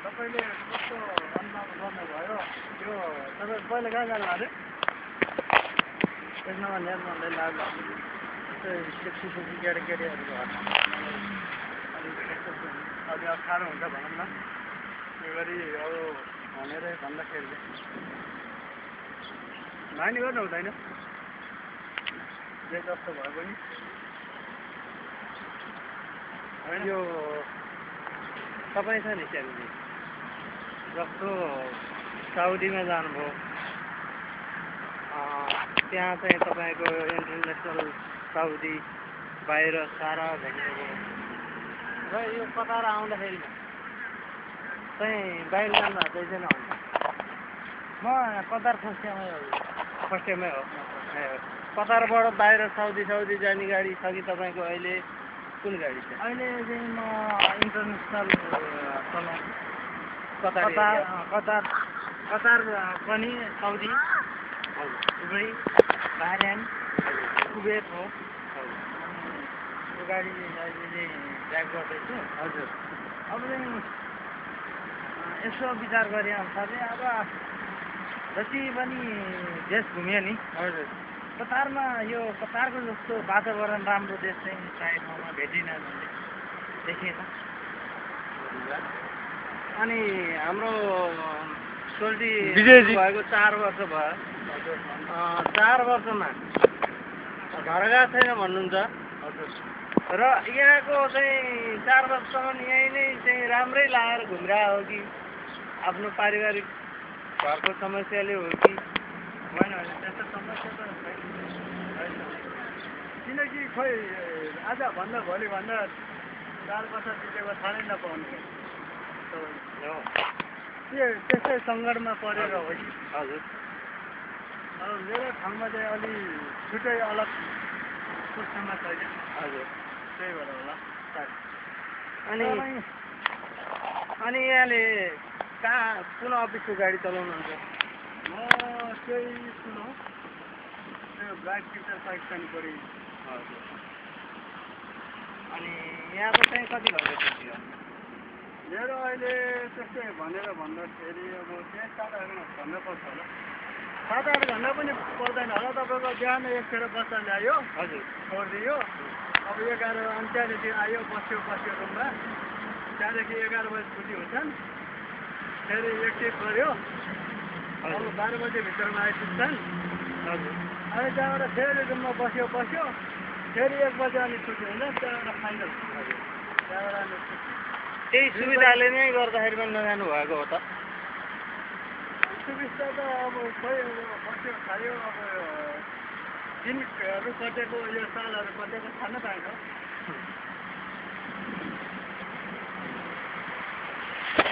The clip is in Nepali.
तपाईँले कस्तो अनुमान गर्नुभयो त्यो तपाईँ पहिला कहाँ जानु अरे त्यसमा निर्माणले लाग्यो सेक्सी केटाकेटीहरू घर अलि अप्ठ्यारो हुन्छ भनौँ न यो गरी अब भनेर भन्दाखेरि मानी गर्नु हुँदैन जे जस्तो भए पनि यो तपाईँ छ नि त्यहाँनिर जस्तो साउदीमा जानुभयो त्यहाँ चाहिँ तपाईँको इन्टरनेसनल साउदी बाहिर सारा घुम्नुभयो र यो कतार आउँदाखेरि चाहिँ बाहिर जानु भएको छैन हुन्छ म कतार फर्स्ट टाइममै हो कतारबाट बाहिर साउदी जाने गाडी छ कि तपाईँको अहिले कुन गाडी छ अहिले चाहिँ म इन्टरनेसनल चलाउँछु कतार पनि साउदी दुबई बाह्रेन कुवेत हो यो गाडी अहिले ड्राइभ गर्दैछु हजुर अब चाहिँ यसो विचार गरे अनुसारले अब जति पनि देश घुम्यो नि हजुर कतारमा यो कतारको जस्तो वातावरण राम्रो देश चाहिँ प्रायः ठाउँमा भेटिन मैले देखेन अनि हाम्रो सोल्टी भएको 4 वर्ष भयो 4 वर्षमा घर गएको छैन भन्नुहुन्छ हजुर र यहाँको चाहिँ 4 वर्षसम्म यहीँ नै चाहिँ राम्रै लागेर घुमिरहेको हो कि आफ्नो पारिवारिक घरको समस्याले हो कि होइन त्यस्तो समस्या त छैन किनकि खोइ आज भन्दा भोलि भन्दा 4 वर्ष बितेको थाहै नपाउने त्यो त्यस्तै सङ्कटमा परेर हो कि हजुर अब मेरो ठाउँमा चाहिँ अलि छुट्टै अलग सोच्नमा छैन हजुर त्यही भएर होला अनि यहाँले कहाँ कुन अफिसको गाडी चलाउनुहुन्छ म त्यही सुनौ त्यो ब्ल्याक फिल्टर साइड पनि परि हजुर अनि यहाँको चाहिँ कति घन्टा छुट्टी हो मेरो अहिले त्यस्तै भनेर भन्दाखेरि अब 7-8 घन्टा पर्छ होला 7-8 घन्टा पनि पर्दैन होला तपाईँको बिहान एकखेर बच्चा ल्यायो हजुर छोडिदियो अब 11 अनि त्यहाँदेखि आयो बस्यो रुममा त्यहाँदेखि 11 बजी छुट्टी हुन्छन् फेरि एकटिभ गऱ्यो अब 12 बजी भित्रमा आइपुग्छन् हजुर अनि त्यहाँबाट फेरि रुममा बस्यो फेरि 1 बजी अनि छुट्टी हुन्छ त्यहाँबाट फाइनल हजुर त्यहाँबाट अनि त्यही सुविधाले नै गर्दाखेरि पनि नजानु भएको हो त सुविस्ता त अब खोइ बस्यो खायो अब दिनहरू कटेको यो सालहरू कटेको थाहा पाएन